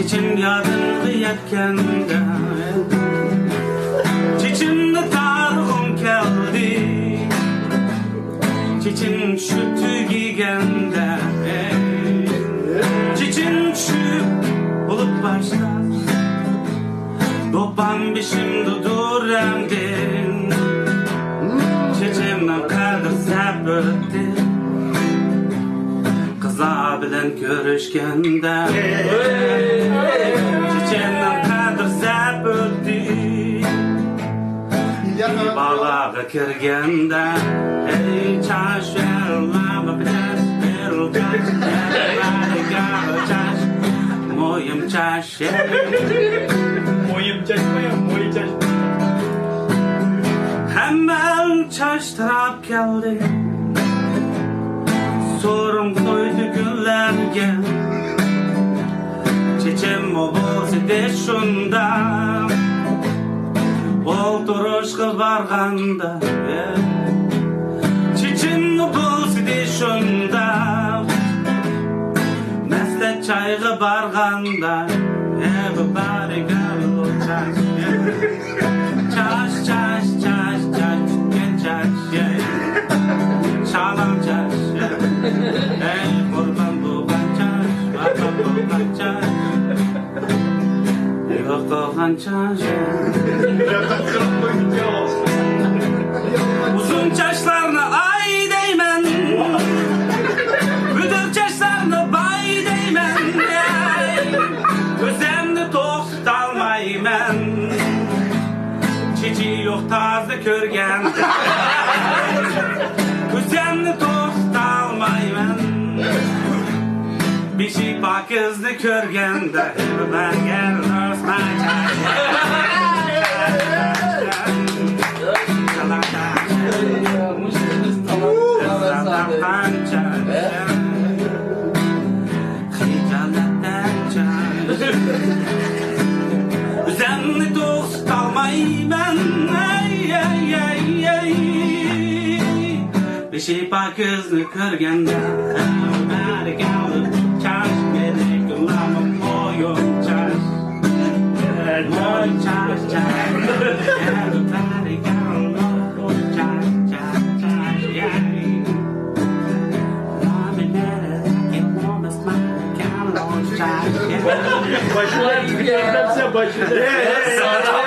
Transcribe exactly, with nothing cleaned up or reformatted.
چېچىم يادىمغا يەتكەندە، چېچىمنى تارىغۇم كەلدى. چېچىم چۈشۈپ تۈگىگەندە، چېچىم چۈشۈپ بولۇپ باشلاپ، دوپپام بېشىمدا دۈررەمدىن، چېچىمنىڭ قەدرى سەپ ئۆتتى. قىزلار بىلەن كۆرۈشكەندە، چېچىمنىڭ قەدرى سەپ ئۆتتى. بالاغا كىرگەندە، ئەي چاش، بېرىلما چاش، بېرىل چاش، بېرىل چاش، مويۇم چاش. مويۇم چاچما، موي چاچما. ھەممە چاچ تاراپ كەلدى. سورۇن قويدى گۈللەرگە. چېچىممۇ بولسىدى شۇنداق. ئولتۇرۇشقا بارغاندا، چېچىممۇ بولسىدى شۇنداق. مەسلەت چايغا بارغاندا، everybody got a little چاش. چاش، چاش، چاش، چاش، چۈشكەن چاش، يەي. شالاڭ چاش، يەي. ئەي قۇربان بولغان چاش، قۇربان بولغان چاش. يوقالغان چاش. ئۇزۇن چاچلارنى ئاي دەيمەن، بۈدۈر چاچلارنى باي دەيمەن. ئەي، ئۆزەمنى توختىتالمايمەن. چېچى يوق تازىنى كۆرگەندە، ئۆزەمنى توختىتالمايمەن. بېشى پاكىزنى كۆرگەندە، بەرگەن ئۆسمە چاچ. خىجالەتتە چاش. ئۆزەمنى توختىتالمايمەن. ئەي، ئەي، ئەي، ئەي. بېشى پاكىزنى كۆرگەندە، بەرگەن چاش، مېنىڭ مويۇم چاش. موي چاش، چاش. بەرگەن چاش، چاش، چاش، يەي. Başlar, başlar.